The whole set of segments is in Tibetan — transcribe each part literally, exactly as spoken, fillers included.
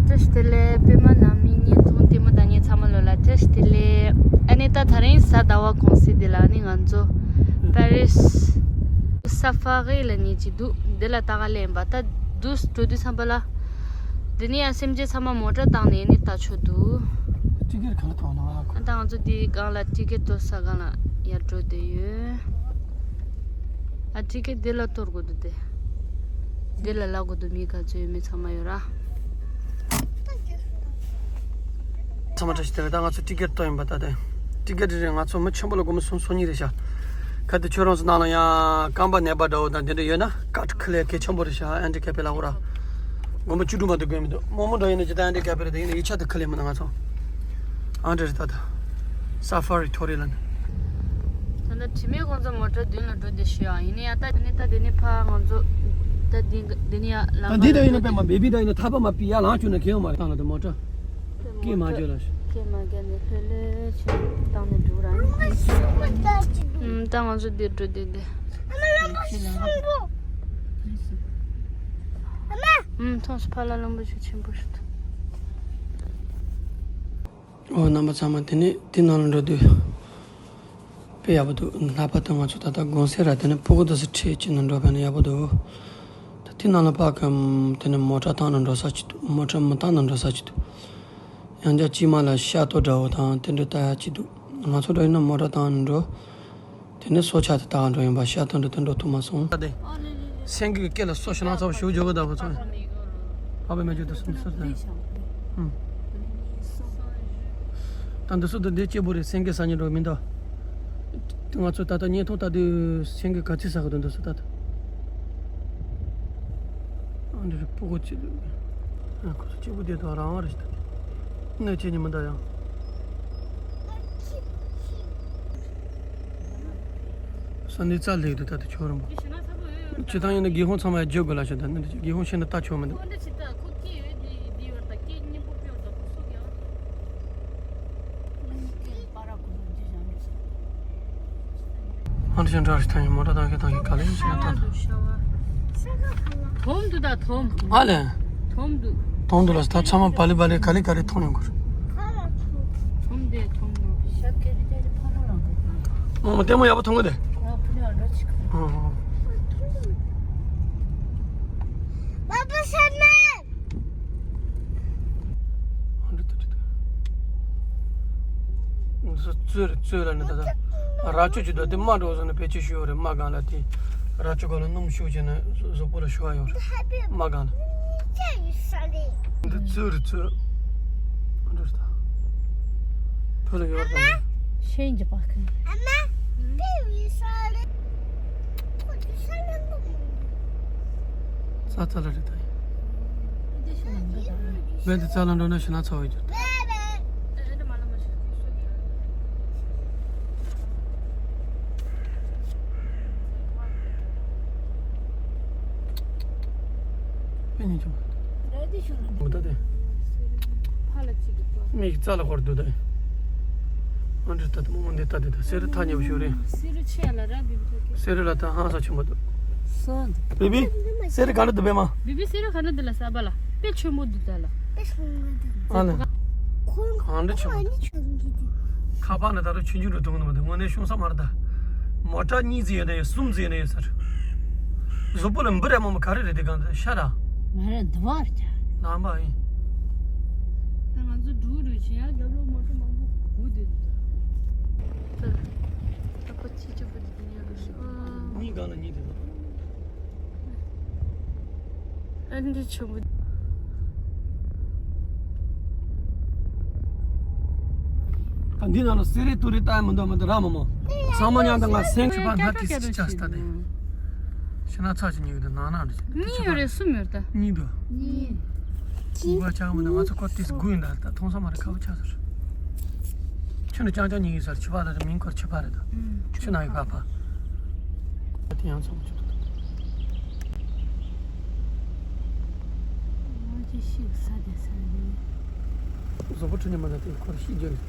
བཀྲ་ཤིས་བདེ་ལེགས། པད་མ་ནང་མི་བརྙན་ཐུང་ལྟད་མོ་ལྟ་མཁན་ཚང་མ་ལོ་ལ་བཀྲ་ཤིས་བདེ་ལེགས། ཨ་ནི་ད་དེ་རིང་གཟའ་ཟླ་བ་གུང་སེང་འདི་ལ་ཨ་ནི་ང་ཚོ་པེ་རིས་སཱ་ཕ་རི་ལབ་མཁན་ཅིག་འདུག་འདི་ལ་ལྟ་ག་སླེབས་ཡིན་པ། ད་འདུག་འགྲོ་དུས་ཙམ་པ་ལ། འདི་ནས་ཡང་སེམས་ཅན་ཚང་མ་མོ་ཊ་བཏང་ནས་ཨ་ནི་ལྟ་ཆོག་འདུག་ཊི་ཀེ་ཊི་གང་ལ་ཐོག་ན། ཨ་ད་ང་ཚོ་འདི་སྒང་ལ་ཊི་ཀེ་ཊི་གཏོར་ས་སྒང་ལ་ཡར་འགྲོ་བསྡད་ཡོད། ཨ་ཊི་ཀེ་ཊི་འདི་ལ་གཏོར་དགོས་འདུག་སྟེ། འདི་ལ་ལབ་དགོས་འདུག་མི་ག་ཚོད་ཡོད་མེད་ཚང་མ་ཡོད་ར། ཚང་མ་བཀྲ་ཤིས་བདེ་ལེགས། ད་ང་ཚོ་ཊི་ཀེ་ཊི་གཏོར་ཡིན་པ། ད་དེ་ཊི་ཀེ་ཊི་རེད། ང་ཚོ་མི་ཆེན་པོ་ལ་སྒོར་མོ་སུམ་སོ་གཉིས་རེད་ཤག་གལ་ཏེ་ཁྱོད་རང་ཚོ་ནང་ལ་ཡང་རྐང་པ་ནད་པ་འདྲ་བོ་དང་དེ་འདྲ་ཡོད་ན། ཀཊ་ཁུ་ལེ་གལ་ཆེན་པོ་རེད་ཤག་ཨན་ཌི་ཀེ་པི་ལ་འོ་ར། སྒོར་མོ་བཅུ་དྲུག་མ་གཏོགས་དགོས་མི་འདུག་རྨོ་མོ་འདྲ་ཡིན་ན་ཇི་ལྟར་ཨན་ཌི་ཀེ་པི་རེད། དེ་ཡིན་ན་ཡིག་ཆ་དེ་ཁུ་ལེ་མིན་ན་ང་ཚོ། ཨ་འདྲ་རེད། ད་ད་སཱ་ཕ་རི་ཊོར་ལ་ནི། ད་ལྟ་དྲི་མེད་ཁོང་ཚོ་མོ་ཊ་མདུན་ལ་འགྲོ་བསྡད་ཤག་ཡིན་ན་ཡང་ད་ནི་ད་དེ་ནི་ཕ་ང་ཚོ་ད་འདི་འདི་ནི་ཡང་ལམ་ད་འདི་ད་ཡིན་ན་པད་མ་བེ་བི་ད་ཡིན་ན་ཐག་པ་མ་པི་ཡ་ལངས་བྱུང་ན་ཁེ་ཡོང་མ་རེད། ད་ལ་དེ་མོ་ཊ་སྐད་མ་རྒྱོ་ལ་ཤི། སྐད་མ་རྒྱོ་ནས་ལྷོད་ལྷོད་བྱས་བཏང་ནས་འགྲོ་ར་ནི། ད་ང་ཚོ་འདིར་འགྲོ་བསྡད་འདི། ཨ་མ། ཨུམ། མཐོང་སོང་། ཕ་ལ་གླང་པོ་ཆེ་ཆེན་པོ་ཞིག་འདུག་ཨོ་རྣམ་པ་ཚང་མ། དེ་ནས་དེ་ནང་ལ་འགྲོ་དུས་དཔེ་ཡག་པོ་འདུག་ལྷག་པར་དུ་ང་ཚོ་ད་ལྟ་གུང་སེང་ར་དེ་ནས་ཕྲུ་གུ་དེ་ཚོ་ཁྲིད་བྱས་ནས་འགྲོ་བས་ན་ཡག་པོ་འདུག་ད་དེ་ནང་ལ་ཕ་གི་དེ་ནས་མོ་ཊ་བཏང་ནས་འགྲོ་ས་ཅིག་འདུག་མོ་ཊ་མི་བཏང་ནས་འགྲོ་ས་ཅིག་འདུག་ཡང་བསྐྱར་དཀྱིལ་མ་ལ་ཤ་ཏོ་འདྲ་བོ་དང་དེ་འདྲ་ལྟ་ཡག་ཅིག་འདུག་ང་ཚོ་འདྲ་ཡིན་ན་མོ་ཊ་བཏང་ནས་འགྲོ། དེ་ནས་སྲོག་ཆགས་དེ་ལྟ་ག་འགྲོ་ཡིན་པ། ཤ་སྟོན་འགྲོ་དེ་འགྲོ་ཐུབ་མ་སོང་། ད་དེ་སེང་གེ་གི་སྐེ་ལ་སོ་ཞེ་ན་ཚ་བ་ཞུ་འཇོག་གི་ད་བུ་ཚོ། ཕ་བའི་མེ་ཇུ་དུ་སུམ་སུ་དེ། ཨུམ། ད་འདི་སུ་དུ་འདི་སྐྱིད་པོ་རེད། སེང་གེ་ཟ་ཉེན་འགྲོ་མི་འདུག་ང་ཚོ་ད་ལྟ་བརྙན་ཐུང་ལྟ་དུས་སེང་གེ་ག་ཚོད་ཟ་གི་འདུག་འདི་སུ་ད་ལྟ། ཨ་འདི་རུ་ཕྲུ་གུ་གཅིག་འདུག་ཨ་ཁོ་ཚོ་སྐྱིད་པོ་དེ་དང་རང་དབང་རེད་ད། གནོད་བྱེད་ཉིན་མོ་ད་ཡང་། ས་འདི་རྩ་ལེགས་འདུག་ད་ལྟ་ཁྱོད་རང་པོ། སྤྱིར་བཏང་ཡིན་ན་སྒེའུ་ཁུང་ཚང་མ་ཡང་བརྗེ་དགོས་ལ་ཤོད་ད། འདི་སྒེའུ་ཁུང་ཕྱེ་ན་ལྟ་ཆོག་མི་འདུག་ཧང་ཤང་འདྲ་ཞིག་ཐང་ཡིན། མོ་ཊ་བཏང་གི་བཏང་གི་ག་ལེ་ཞིག་ན་བཏང་འདུག་དོམ་འདུག་ད་དོམ། ཨ་ལེ། དོམ་འདུག་དོམ་འདུག་ལ་ད་ཚང་མ་བ་ལི་བ་ལི་ག་ལེ་ག་ལེ་མཐོང་ཡོང་གི་རེད། དོམ་དེ་དོམ་འདུག་ཞབས་ཀྱི་རི་དེ་ཕ་རོ་ལ་འགོད་དང་། མོ་མོ་ལྟད་མོ་ཡག་པོ་མཐོང་གི་འདུག་ཨ་ཕུ་ནེ་འདྲ་ཅིག་ཨ། ཨ་འདྲ་འདུག་འདྲ་འདུག་འདི་ཚོ་གཙོད་རེད། གཙོད་ལ་ནི་ད་ལྟ་རྭ་ཅོ་ཅིག་འདུག་དེ་རྨ་འགྲོ་སོང་ན་བེད་སྤྱོད་ཞུ་ཡོད་རེད། རྨ་སྒང་ལ་དེ་རྭ་ཅོ་སྒང་ལ་སྣུམ་བྱུགས་བྱས་ན་གཟུགས་པོ་ལ་ཞུ་བ་ཡོད་རེད། རྨ་སྒང་ལ། འདི་གཙོད་རེད་གཙོད། ཨ་འདྲ་རེད་ད། བོད་ལ་ཡོད་རེད་ད། ཤེས་ཀྱི་པ་ཁན། ས་ཚ་ལ་རེད་ད། བན་དེ་རྩ་ལ་འགྲོ་ན་ཞེ་ན་ཚ་བའི་རྒྱུ། དཔེ་ཉིན་ཆུང་། མི་ད་དེ། མིག་རྩ་ལ་འཁོར་འདུག་ད། ཨ་འདྲ་ད་དེ་མོ་འདི་ད་དེ་ད་སེ་རི་ཐག་ཉེ་བོ་ཞིག་རེད། སེ་རི་ཆེ་ལ་ར་བི་བི་ཐོག་གི། སེ་རི་ལ་ད་ཧང་ས་ཆེན་པོ་འདུག་སོ་འདི། བི་བི། སེ་རི་ག་འདྲ་འདུག་པད་མ། བི་བི་སེ་རི་ག་འདྲ་འདུག་ལ་ས་བ་ལ་དཔེ་ཆེན་པོ་འདུག་ད་ལ། ཨ་ལ། གང་འདྲ་ཆེན་པོ་འདུག་ཁ་པར་ནི་ད་རུང་ཆུང་ཆུང་འདྲ་མཐོང་གི་འདུག་དངོས་གནས་ཤོང་ས་མ་རེད་ད། མོ་ཊ་གཉིས་ཙམ་ཡོད་ན་ཡོད། གསུམ་ཙམ་ཡོད་ན་ཡོད་ས་རེད། གཟུགས་པོ་ལ་འབུ་ར་མོ་མོ་ག་རེ་རེད་དེ་གང་དུ་ཤ་ར། ང་ར་འདི་བར་ཀྱ། ནང་པ་ཡིན། ད་ང་ཚོ་འགྲོ་རུ་ཕྱིན་ཡ་རྒྱབ་ལོགས་མོ་ཊ་མང་པོ་སྒུག་བསྡད་འདུག་ད་ད་པ་ཆི་ཆི་པོ་དེ་དེ་ཉལ་རུ་ཤི། གཉིས་གང་ལ་གཉིས་དེ་དང་། ཨ་འདི་ཆུ་བུ། ད་འདི་ནང་ལ་སེ་རི་ཏུ་རི་ལྟ་ཡ་མི་འདུག་མི་འདུག་ར་མོ་མོ། ཚང་མ་མཉམ་དུ་ང་སེང་ཆུ་པ་སྣ་ཏི་སི་ཆ་སྟ་དེ། ཤི་ན་ཚ་ཞིག་ཉིག་དུ་ནང་ན་འདི་ཆུ་པ། གཉིས་ཡོད་རེད། གསུམ་ཡོད་ད། གཉིས་འདུག་གཉིས། ཨུ་བ་ཆགས་མི་འདུག་ང་ཚོ་ཁོ་ཏིས་དགུ་ཡིན་ད། ད་མཐོང་ས་མ་རེད། ཁ་བ་ཆགས་ཟེར། ཆུ་ནི་ཅང་ཅང་ཉིག་ཡོད་ས་རེད། ཆུ་པ་ལ་རེད། མིང་ཁོར་ཆུ་པ་རེད་ད། ཆུ་ནང་ཡོད་ཕ་ཕ། ད་དེ་ཡང་ཚོགས་ཆུ། ང་ཅི་ཤིག་ས་དེ་ས་ནི། བཟོ་པོ་ཁྲི་ཉི་མ་ད་དེ་ཁོར་ཤི་རྒྱུ་རེད།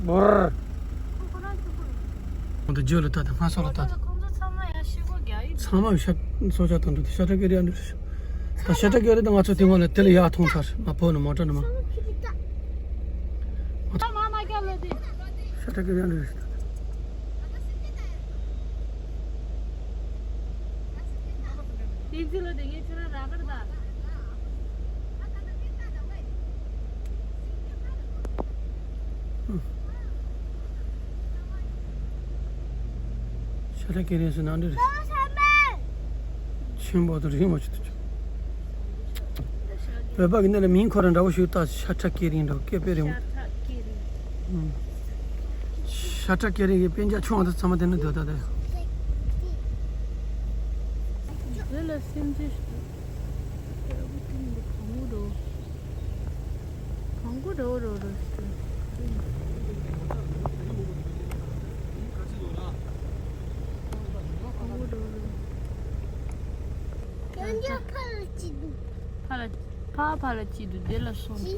བོར། ཁོང་ཁོ་རང་ཆུ་པོ་རེད། ཁོང་དུ་རྒྱུ་ལ་ད་དེ་སྔ་སོ་ལ་ད་དེ། ཁོང་ཚོ་ཚང་མ་ཡང་ཤི་སྒོ་རྒྱག་ཡིན། ཚང་མ་ཤ་སོ་ཆ་དང་འདྲ་དེ་ཤ་ཁྲག་གི་རིགས་འདྲ་ཞིག་ད་ཤ་ཁྲག་སྐྱེ་རིང་ད་ང་ཚོ་དེ་སྔོན་ལ་དེ་ལ་ཡར་ཐོན་ཚར། ང་བོད་ནས་མོ་ཊ་ནས་མ། ཤ་ཁྲག་སྐྱེ་རིང་རེད། ཤ་ཁྲག་སྐྱེ་རིང་ཟེར་ན་འདི་རེད། ཆེན་པོ་དང་རིང་མོ་ཞིག་ཏུ་བྱུང་། བོད་པ་གི་ནི་ལ་མིང་ཁོ་རང་འདྲ་བོ་ཞིག་ད། ཤ་ཁྲག་སྐྱེ་རིང་འདྲ་བོ་སྐད་དཔེ་རིང་བོ། ཤ་ཁྲག་སྐྱེ་རིང་། ཨུམ། ཤ་ཁྲག་སྐྱེ་རིང་གི་དཔེ་ཆ་ཆུང་བ་དང་ཚང་མ་དེ་ནི་འདོད་ད་དེ། དེ་ལ་སེམས་ཅན་ཞིག་འདུག་དེ་ལ་བུ་ཀུན་གྱི་བུ་མོ་འདྲ་བོ། གང་པོ་རོ་རོ་རོ་ཞིག་རེད། གང་པོ་རོ་རོ། ཡང་བསྐྱར་ཕར་ལ་ཅི་འདུག་ཕར་ལ་ཕ་ཕར་ལ་ཅི་འདུག་དེ་ལ་སོང་ཅི།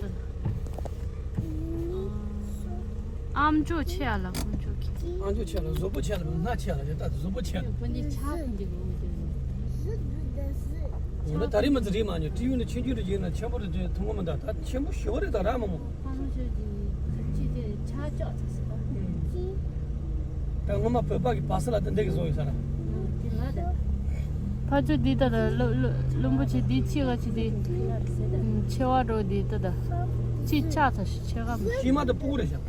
ཨམ་ཅོག་ཆེ་ཨ་ལ་ཁོང་ཅོག་གི། ཨམ་ཅོག་ཆེ་ལ་གཟུགས་པོ་ཆེ་ལ་སྣ་ཆེ་ལ་ཡོད་ད་གཟུགས་པོ་ཆེ་ལ། ཁོང་གི་ཆ་ཁོང་གི་གོ་གི། འོ་ན་ད་རེས་མ་ཚེ་རེས་མ་ཉོ་ཏྲི་ཡུ་ནི་ཆུང་ཆུང་རེ་ཡིན་ན་ཆེན་པོ་རེ་དུས་ཐུང་ངུ་མི་འདུག་ད་ཆེན་པོ་ཞེ་པོ་རེད་ད་ར་མ་མོ། ཕ་མ་ཆོས་ཀྱི་ཅི་དེ་ཆ་ལྕོག་ཚ་སི་པ། ད་ངོ་མ་བོད་པ་གི་བ་ས་ལ་ད་འདི་གི་བཟོ་ཡོད་ས་ར། དེ་ལ་ད། ཕ་ཆོས་འདི་ད་ད་ལོ་ལོ་ལོན་པོ་ཆེ་འདི་ཆེ་ག་ཆེ་འདི། ཆེ་བ་འགྲོ་འདི་ད་ད། ཅི་ཆ་ཚ་ཤི་ཆེ་ག་མི། ཤི་མ་ད་སྤུ་གུ་རེད་ཤག་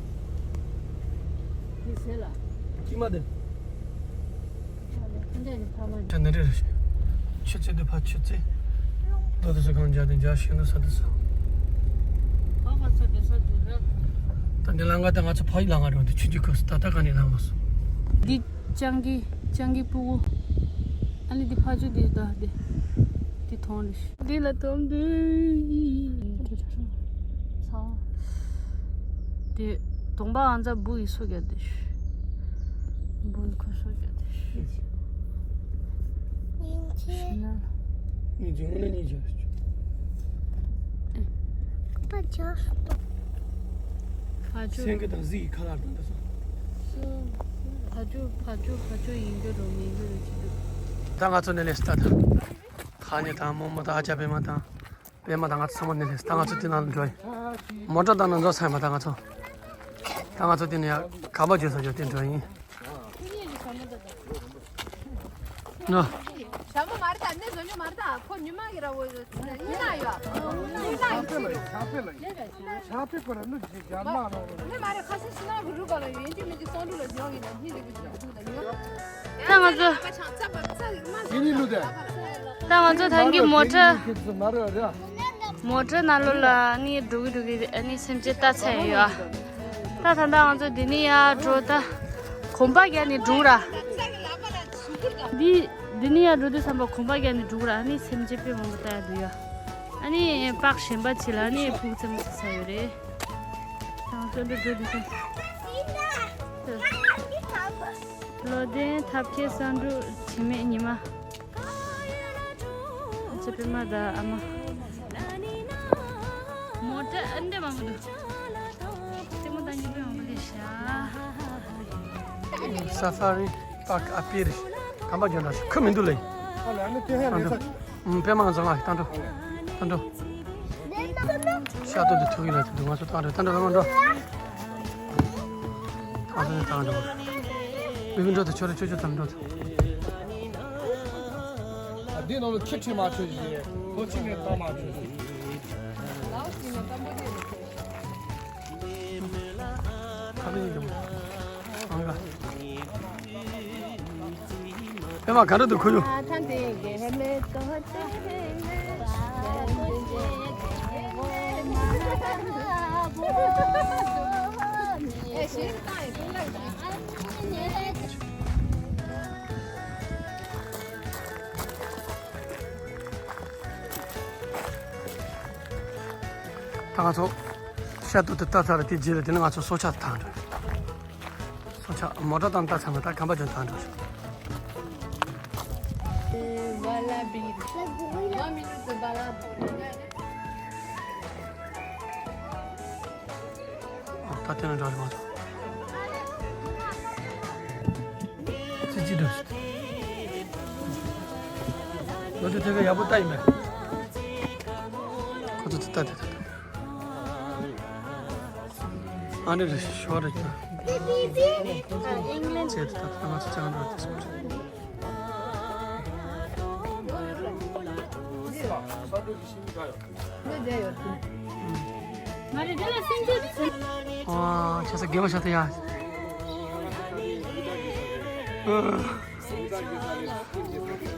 ཤི་མ་ད། ཁྱེད་འདི་འདྲ་རེད། ཆུ་ཚོད་འདི་ཕར་ཆུ་ཚོད། ལོ་དུ་སུ་གང་འཇག་དེ་འཇག་ཤིང་དུ་ས་དུ་སུ། ད་འདི་ལང་ག་ད་ང་ཚོ་ཕ་ཡི་ལང་ག་རེད་འདི་ཆུ་རྒྱུད་ཁུག་སུ་ད་ལྟ་ག་ནས་ལང་མ་སོང་། འདི་སྤྱང་ཀི་སྤྱང་ཀི་སྤུ་གུ། ཨ་ནི་འདི་ཕ་ཆུ་འདི་ད་འདི། འདི་མཐོང་རེད། འདི་ལ་དོམ་འདི། ཚང་། དེ་གདོང་པ་ཨང་རྩ་འབུ་ཡི་སོ་རྒྱག་དེ་ཤུ། འབུ་ཁོ་སོ་རྒྱག་དེ་ཤུ། སྙིང་རྗེ། སྙིང་རྗེ་ངོ་ནས་སྙིང་རྗེ། པ་ཆ། ཕ་ཆུ། སེང་གེ་དང་གཟིག་ཡི་ཁ་ལག་དང་འདྲ་སོང་། ཕ་ཆུ་ཕ་ཆུ་ཕ་ཆུ་ཡིན་རྒྱུ་རུ་མིན་རྒྱུ་རུ་ཅི་འདུག་ད་ང་ཚོ་ནས་ལས་སྟ་ད། ཧ་ནི་དང་མོ་མོ་དང་ཨ་ཅག་པད་མ་དང་། པད་མ་དང་ང་ཚོ་ཚང་མ་ནི་ལས་ད་ང་ཚོ་དེ་ནང་ལ་འགྲོ་ཡིན། མོ་ཊ་དང་ནང་འཛོག་ཚང་མ་ད་ང་ཚོ། ད་ང་ཚོ་དེ་ནས་ཡ་ག་པ་བརྗོད་ས་བརྗོད་དེ་འགྲོ་ཡིན། ནོ། ཞྭ་མོ་མ་རེད་ད་ནི་བཟོ་རྒྱུ་མ་རེད་ད་ཁོ་ཉི་མ་གི་ར་བོ་ཡིན་ན་ཡོད། ཡིན་ན་ཡོད། ཕྱག་དཔེ་ལ་ཕྱག་དཔེ་ལ་ཕྱག་དཔེ་ཁོ་ར་ནི་རྒྱ་མ་ར་བོ། ནི་མ་རེད་ཁ་སང་ཕྱི་ནང་གི་རུ་ག་ལ་ཡོད་ཡིན་གྱི་མི་གི་སོང་འགྲོ་ལ་འཇོག་གི་ན་ཧི་རེད་གི་འཇོག་གི་ད་ཡོད། ད་ང་ཚོ། ཡིན་ནི་ལུ་དེ། ད་ང་ཚོ་ཐང་གི་མོ་ཊ། མོ་ཊ་ནང་ལོགས་ལ་ནི་འགྲོ་གི་འགྲོ་གི་ཨ་ནི་སེམས་ཅན་ལྟ་ཚར་ཡོད་ཨ། ད་ད་ད་ང་ཚོ་འདི་ནས་ཡར་འགྲོ་ད། གོམ་པ་རྒྱག་ནས་འགྲོ་ར། འདི་འདི་ནས་ཡར་འགྲོ་དུས་ཙམ་པ་གོམ་པ་རྒྱག་ནས་འགྲོ་ར་ཨ་ནི་སེམས་ཅན་དཔེ་མང་པོ་ལྟ་ཡ་འདུག་ཡ། ཨ་ནི་པགས་གཞན་པ་ཅིག་ལ་ཨ་ནི་ཕུག་རྩེད་མོ་རྩེ་ས་ཡོད་རེད། ད་ང་ཚོ་འདི་འགྲོ་དུས་ཙམ། ལོ་ལྡན་ཐབས་མཁས་བསམ་འགྲུབ་དྲི་མེད་ཉི་མ། ཅི་པད་མ་དང་ཨ་མ། མོ་ཊ་ཨ་འདྲ་མང་པོ་འདུག་ལྟད་མོ་ལྟ་མཁན་དཔེ་མང་པོ་སླེབས་ཤག་ས་ཧྥ་རི་པཱརྐ་ཨ་པིར། གམ་པ་རྒྱུན་ལ་ཁུ་མི་འདུག་ལེ། ཨ་ལེ་ཨ་ནི་དེ་ཧེ་རེད་ས། ཨུམ། པད་མ་ང་ཚོ་ང་ལྟ་འགྲོ། ལྟ་འགྲོ། ཤ་སྟོད་དུ་ཐུག་གི་ལ་དུ་ང་ཚོ་ལྟ་འགྲོ་ལྟ་འགྲོ་ལ་མ་འགྲོ། ང་ཚོ་ནི་ལྟ་འགྲོ། མི་མི་འགྲོ་དུ་ཆོ་རེ་ཆོ་ཆོ་ལྟ་འགྲོ་དུ། ཨ་འདི་ནང་ལ་ཁྱི་ཁྲི་མ་ཆོད་ཞིག་ལྷོ་ཅི་ནས་ལྟ་མ་ཆོད་ཞིག་ཁ་ཁ་ཡིན་ཀྱང་། ཨང་ག་ཨེ་མ་ག་འདྲ་འདུག་ཁོ་ཡོ། ད་ང་ཚོ་ཤ་སྟོད་དུ་ལྟ་ཚར་རེད། དེ་རྗེས་ལ་དེ་ནི་ང་ཚོ་སྲོག་ཆགས་ཐང་འགྲོ། སྲོག་ཆགས་མོ་ཊ་དང་ལྟ་ཚར་ན་ད་གམ་པ་ཅན་ཐང་འགྲོ། ད་དེ་ནི་འགྲོ་རེད་མ་གཏོགས། ཙི་ཙི་འགྲོ། ལོ་དེ་ཐོས་ཀ་ཡག་པོ་ལྟ་ཡིན་མེད། ད་ད་ད་ད། ཨ་ནི་རེད་ཤོར་རེད་ད། ཨིང་ལན་ཚེ་ད་ད་ང་ཚོ་ཅང་འགྲོ་དེ་སོང་། ང་རེ་རེ་ལ་སེམས་ཅན། ཨ་ཁྱེད་ཚོ་དགེ་བ་ཤ་ཐུ་ཡ།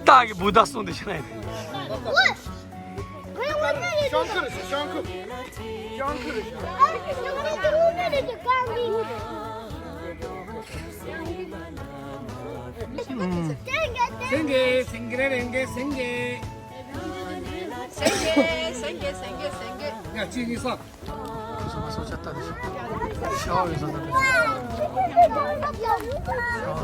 ཏག་གི་བུ་དག་སོང་དེ་ཤི་ན་ཡིན། ཤང་ཁུ་རེད་ཤང་ཁུ། ཤང་ཁུ་རེད་ཤང་ཁུ། སེང་གེ་སེང་གེ་རེ་རེང་གེ་སེང་གེ། སེང་གེ་སེང་གེ་སེང་གེ་སེང་གེ། ཡ་གཅིག་གཉིས་གསུམ། སོ་མ་སོ་ཆ་ལྟ་དེ་ཤོག་ཤོག་ཡོད་ཟེར་ན་དེ་ཤོག་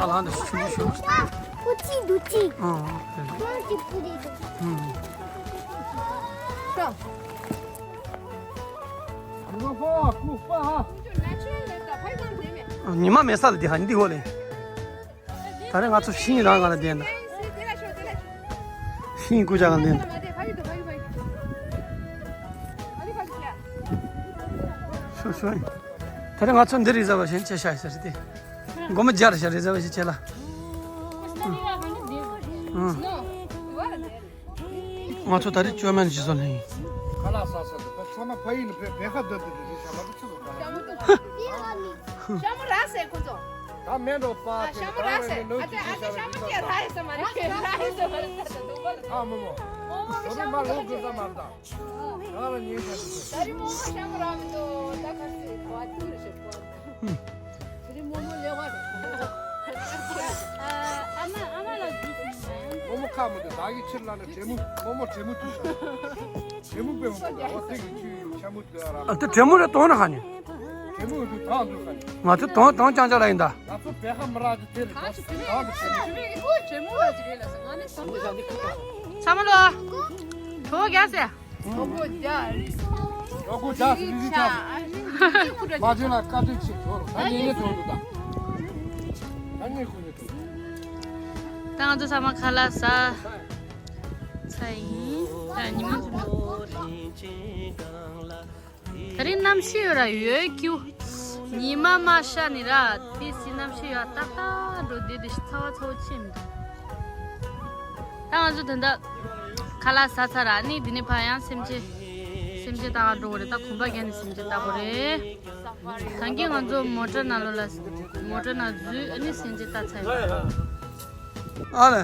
ཨ་ལ་འདི་ཤུ་ཤུ་ཤུ། ཨ་ཨ་ཨ་ཨ། ཨ་ཨ་ཨ། ཉི་མ་མེད་ས་ལ་འདི་ཧ་འདི་ཧོ་ལེ། ད་རེས་ང་ཚོ་ཤིང་རང་ག་ལ་བསྡད་ན། ཤིང་རྐུ་བྱ་ག་བསྡད་ན། ཤོ་ཤོ། ད་རེས་ང་ཚོ་འདི་རི་ཟ་བ་ཞིག་བྱས་ཤག་ཟེར་ཏེ། སྒོར་མོ་བརྒྱ་རེ་བྱ་རི་ཟ་བ་ཞིག་བྱས་ལ། ཨང་། ང་ཚོ་ད་རེས་བཅོས་མིན་ཞིག་བཟོ་ལེ་ཡིན། ཁ་ལག་ཟ་ས་དུ་བས་ཚང་མ་ཕ་ཡུལ་ནས་བས་བས་ཁ་སྡོད་དུ་དུ་ཞྭ་མོ་དུ་ཆུ་བཟོ་ཁ་ལག་ཤ་མོ་ར་ཟེར་ཁོ་ཚོ། ད་མེད་འགྲོ་པ་ཨ་ཤ་མོ་ར་ཟེར། ཨ་ཅེ་ཨ་ཅེ་ཤ་མོ་ཅེ་ར་ཟེར་མ་རེད། ར་ཟེར་མ་རེད། ད་དུང་བ་ལ། ཨ་མོ་མོ། ཨོ་མོ་ཤ་མོ་མ་ལོ་དགོས་ས་མ་རེད་ད། ང་ལ་ཉན་ཤ་མི་ཤ། ད་རི་མོ་མོ་ཤ་མོ་ར་མི་འདུག་ད་ག་ཟེར་བ་ཐུག་རེ་ཤེ་བ། ཨ་མ་ཨ་མ་ལ་རྒྱུས་ཀྱི་མེད། རྨོ་མོ་ཁ་མི་འདུག་བདག་གི་ཕྱིར་ལ་ནི་དྲེད་མོ་རྨོ་མོ་དྲེད་མོ་དུས་ས། དྲེད་མོ་དཔེ་མོ་འདུག་འོ་དེ་གི་ཁྱུ་ཆ་མོ་དུ་ཨ་ར། ཨ་ད་དྲེད་མོ་རེ་གཏོང་ན་ཧ་ནི། དྲེད་མོ་དུ་ཐང་དུ་ཧ་ནི། ང་ཚོ་དོང་དོང་ཅང་ཅང་ལ་ཡིན་ད། ང་ཚོ་བེ་ཧ་མ་ར་དུ་དེ་རེད་ད། དང་དུ་དྲེད་མོ། དྲེད་མོ་ར་ཅི་རེད་ལ་ས་ང་ནི་ས་མོ་ལ་ཅི་རེད་ལ། ཚ་མ་ལོ། གྲོ་བོ་རྒྱག་སེ། གྲོགས་པོ་རྒྱག་རེད། གྲོགས་པོ་རྒྱག་རེད་རེད་ཆ། མ་བྱོན་ལ་བཀའ་དྲིན་ཆེ་ཐོར། ད་ངེད་ངེད་ཐོར་འདུག་ད། ད་ངེད་ཁུ་ངེད་ཐོར། ད་ང་ཚོ་ཚང་མ་ཁ་ལག་ཟ་ཚར་ཡིན། ད་ཉི་མ་ཚོ་ད་རིང་གནམ་གཤིས་ཡོད་ར་ཡོད་ཀྱུ། ཉི་མ་མ་ཤར་ནི་ར་དེ་སི་གནམ་གཤིས་ཡོད་ཏག་ཏག་འགྲོ་བསྡད་དེ་ཚ་བ་ཚ་བོ་ཆེ་མི་འདུག་ད་ང་ཚོ་དེ་འདྲ་ཁ་ལག་ཟ་ཚར་ར་ནི་འདི་ནས་ཕར་ཡང་སེམས་ཅན་སེམས་ཅན་ལྟ་ག་འགྲོ་བ་རེད། ད་གོམ་པ་རྒྱག་ནས་སེམས་ཅན་ལྟ་དགོས་རེད། ད་གིན་ང་ཚོ་མོ་ཊ་ནང་ལོགས་ལ་མོ་ཊ་ནང་འཛུལ་ཨ་ནི་སེམས་ཅན་ལྟ་ཚར་ཡོད་ར། ཨ་ལེ།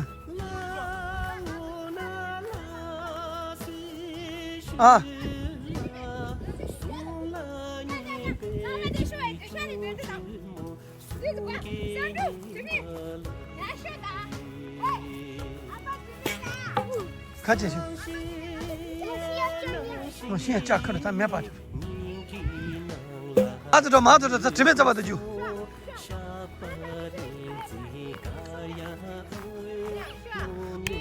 ཨ། ཁ་ཆེ་ཆེ། ཤིང་ལྕགས་ཁར་ད་མེད་པ་ཆུ། ཨ་ཙི་འགྲོ་མ་ཙི་འགྲོ་ད་དྲི་མེད་རྩ་བ་དུ་རྒྱུ།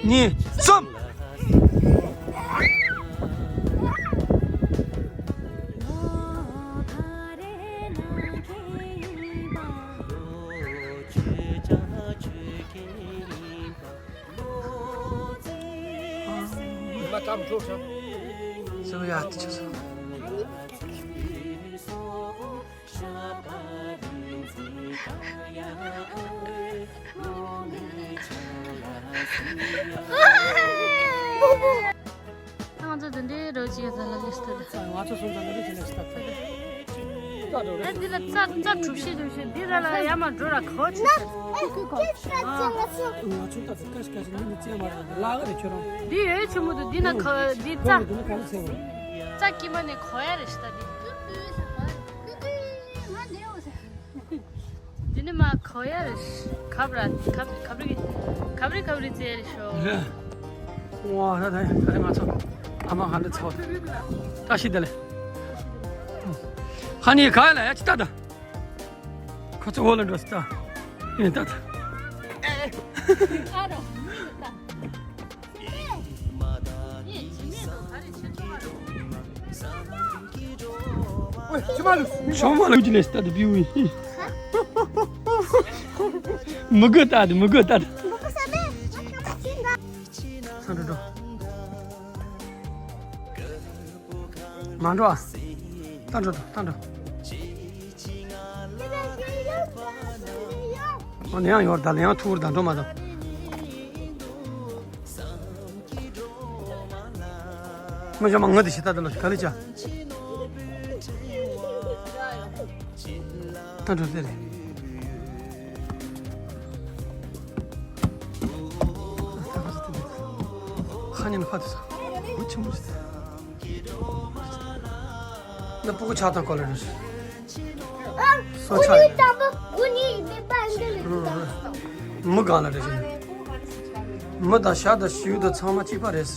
གཉིས། གསུམ། མ་ཙམ་འགྲོ་ཤག་སེམས་ཡག་ཏུ་ཆགས་སོང་། ང་ཚོ་འདི་འདྲའི་རོ་ཅིག་ཡོད་ཙང་ལ་ལིས་ཏི་ད། ང་ཚོ་སོང་ཙང་ལ་ལིས་ཏི་ལིས་ཏི་ད། ཨ་འདི་ལ་རྩྭ་རྩྭ་གྲུ་བཞི་གྲུ་བཞི་འདི་ར་ལ་ཡར་མར་འགྲོ་ར་ག་བ་ཆུ་ཟེར། ང་ཚོ་ད་ཚོ་ཀ་ཤི་ཀ་ཤི་འདི་ནི་རྩྭ་མ་རེད་ལ་ག་རེ་ཁྱོད་རང་། འདི་ཡོད་ཆེན་མོ་འདུག་འདི་ན་ག་འདི་རྩྭ། ཁོང་གི་འདི་ནི་ག་རེ་ཟེར་བ། རྩྭ་དཀྱིལ་མ་ནས་གོ་ཡ་རེད་ཤི་ད་འདི། འདི་ནི་མ་གོ་ཡ་རེད། གབ་ར་གབ་གབ་རི་གབ་རི་གབ་རི་རྩེ་རེད་ཤོ། རེད། ཝ་ད་ད་ད་ང་ཚོ་ཨ་མ་ཧ་ལས་ཚོ། བཀྲ་ཤིས་བདེ་ལེགས། ཧ་ནི་ག་ལ་ཡ་ཅི་ད་ད། ཁོ་ཚོ་འོ་ལ་འགྲོ་སི་ད། ཨེ་ད་ད། ཨ་རོ། ཆུ་མ་ལུས། ཆུ་མ་ལུས་ཀྱི་ལས་ལྟ་དུ་བིའུ་ཡིན། མི་དགོས་ལྟ་དུ་མི་དགོས་ལྟ་དུ། ས་འགྲོ་ མ་འགྲོ་ཨ། ད་འགྲོ་ད་འགྲོ། ཨ་ནི་ཡང་ཡོར་ད་ལེ་ཡང་ཐུར་ད་འགྲོ་མ་ད། མི་ཤོ་མ་ངུ་དེ་ཤི་ད་ད་ལོ་ག་ལེ་ཅ། ད་འགྲོ་དེ་རེད། ཁ་ཉིན་ཕ་དེ་ས་མི་ཆི་མོ་ཞིག་ན་སྤུ་གུ་ཆགས་དང་གོ་ལ་རེད། སོ་ཆགས་ཡིན། མི་གང་ལ་རེད་ཤི། མི་དང་ཤ་དང་བྱིའུ་དང་ཚང་མ་གཅིག་པ་རེད།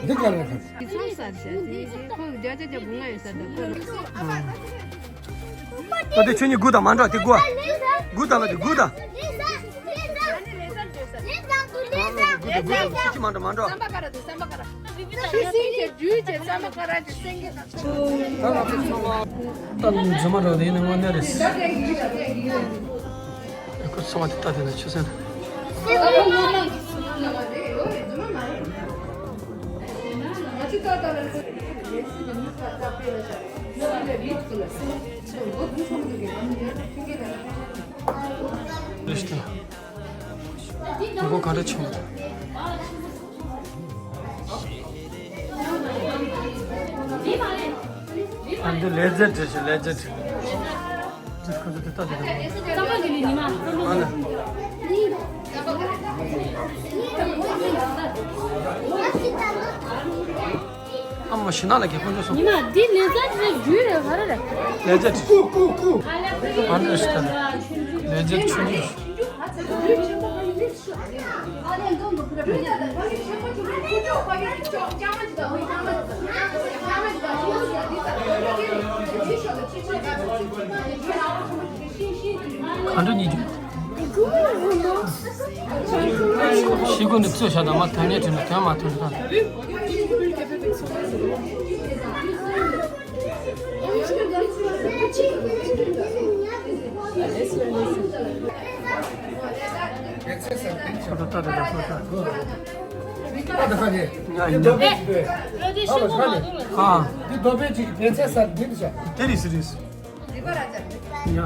འདི་ག་རེད་ཁ། དེ་ཚོང་ཟ་བྱ་དེ་ཁོ་བརྒྱ་ཆ་བརྒྱ་བུ་ང་ཡོད་ས་དང་ཁོ་ལ། ཨ་དེ་ཁྱོད་གཉིས་སྒུག་དང་མ་འགྲོ་དེ་སྒུག་ཨ། སྒུག་དང་ལ་དེ་སྒུག་དང་། སྒུག་དང་སྒུག་དང་སྒུག་དང་སུ་གཅིག་མ་འགྲོ་མ་འགྲོ། ད་ང་ཚོ་ཚང་མ་ད་རྫུན་མ་འགྲོ་དེ་ཡིན་ན་དངོས་གནས་རེད། ཁོ་ཚང་མ་དེ་ལྟ་དེ་ན་ཆུ་སྲིན། རེད་ཤི། མགོ་ག་འདྲ་ཆུང་། ཨ་འདི་ལས་རྫས་འདྲ་ཞིག་ལས་རྫས་འདྲ། ཁོ་ཚོ་དེ་ལྟ་དེ་ལྟ། ཨ་ལ། ཨ་མ་ཤི་ན་ལ་གི་ཁོ་ཚོ་སོང་། ཉི་མ་འདི་ལས་རྫས་འདྲ་རྒྱུ་རེད་ག་རེ་རེད། ལས་རྫས་འདྲ། ཨ་འདྲ་ཞིག་ལྟ་ལ། ལས་རྫས་ཆུང་ཆུང་། ག་འདྲ་ཉིད་ཀྱི། ཤི་གུ་འདི་བཙོས་བཞག་དང་མ་ཐོན་ཉེ་དྲན་ན་ཐོན་མ་ཐོན་ད། ད་ད་ད་ད་ད། ཉ་ཡིན་ན། ཨ། འདི་རྡོ་པས་ཅིག་བེན་ཚད་སར་འདི་འདི་བྱ། དེ་རིས་རིས། ཉ།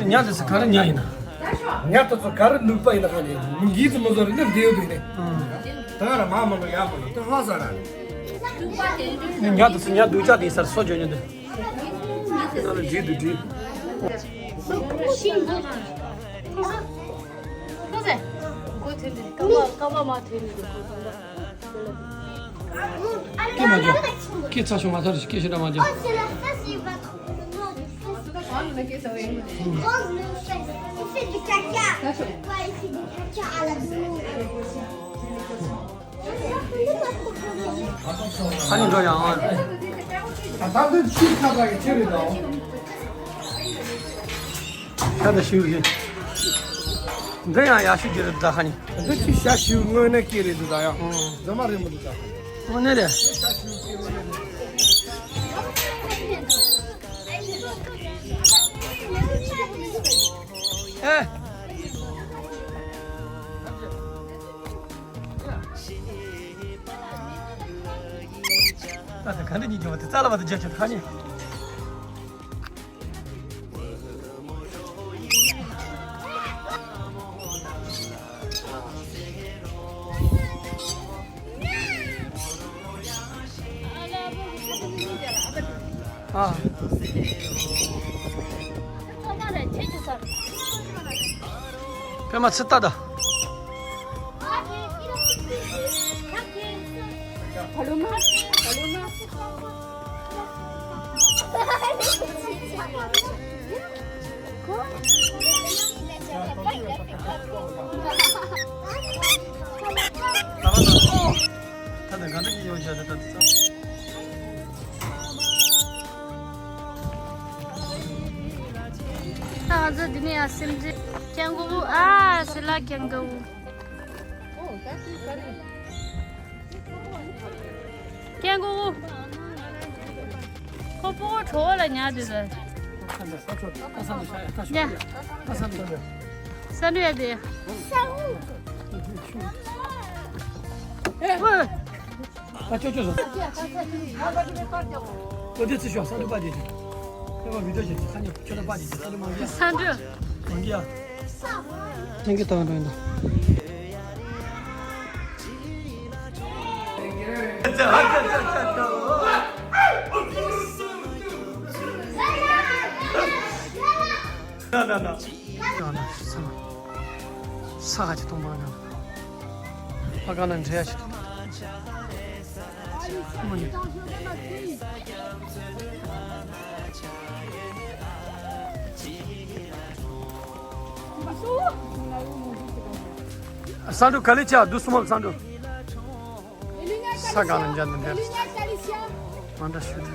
ཉ་དེ་ཚོ་ག་རེ་ཉ་ཡིན་ན། ཉ་དེ་ཚོ་ག་རེ་ནུས་པ་ཡིན་ན་ག་ནས་མི་འགྱིག་ཙམ་མ་བཟོ་རེ་ནི་འདི་ཡོད་དུས་ནས། ད་ག་ར་མ་མ་ལོ་ཡག་པོ་ཡོད་དུ་ལྷ་ས་ར་ནས། ཉ་དེ་ཚོ་ཉ་སྡུག་ཅག་དེ་སར་སོ་བྱོས་ཉོ་དུས། ང་ལ་འགྲིག་འདུག་འགྲིག་ཤིང་འདུག་ཁོ་ཚེ། ཀ་པ་ཀ་པ་མ་ཐོན་འདུག་སྐད་མ་རྒྱག་སྐད་ཚ་ཤོག་ང་ཚར་སྐད་ཤོད་འདྲ་མ་རྒྱག Prends le fesse. Il fait du caca. Ouais, il fait du caca à la boue. ཨ་ནི་འགྲོ་ཡང་ཨ། ད་ལྟ་ཆུ་ཁ་པ་གི་ཆེ་རེད་དོ། ཤ་ད་ཤིའུ་གི། འདི་ཡང་ཡག་ཤོས་ཀྱི་རེད་ད་ཁ་ནི། འདི་ཆུ་ཤ་ཤིའུ་དངོས་གནས་སྐྱེ་རེད་འདུག་ད་ཡང་། ཨང་། རྫུན་མ་རེད་མི་འདུག་ད། དངོས་གནས་རེད། ཤ་ཤིའུ་སྐྱེ་དངོས་གནས་རེད། ཨེ། ད་ད་ག་འདྲ་གཉིས་ཀྱི་བ་དེ་རྩ་ལ་བ་དེ་རྒྱ་ཆེ་ད་ནི། ཨ། པད་མ་ཚི་ལྟ་ད། ད་ནི་ག་འདྲ་གི་ཡོང་བྱ་དེ་ད་དེ་ཚོ། ད་ང་ཚོ་འདི་ནས་ཡར་སེམས་ཅན་སྐྱེ་དགུ་ཨ་སི་ལ་སྐྱེ་དགུ། སྐྱེ་དགུ། ཁོ་ཕྲུ་གུ་བྲོ་བ་ལ་ཉལ་དུས་ལ། ཉལ། ས་འདྲུ་ཡ་དེ། ཨོ། ད་ཅོ་ཅོ་བཟོ། ལོ་དེ་ཚེ་ཤོག་ས་འདུག་པ་དེ་ཅིག་ཁྱོད་ཀྱི་བི་ཌིའོ་བྱེད་ཀྱི་ས་ནས་ཁྱོད་ལ་པ་དེ་ཅིག་ས་འདུག་མང་གི་ས་འདུག་མང་གི་ཡ། ཐེང་གི་དང་རོ་ཡིན་ད། ན་ན་ན། ས་ག་ཅིག་གཏོང་པ་ན། ཕ་ག་ན་འདྲེ་ཡ་ཞིག་འདུག་ས་འདུག་ག་ལེ་ཆ་འདུག་སུ་མ་ས་འདུག་ས་ག་ན་འཇལ་འདུག་འདྲེ་མ་འདྲ་ཞུ་དེ།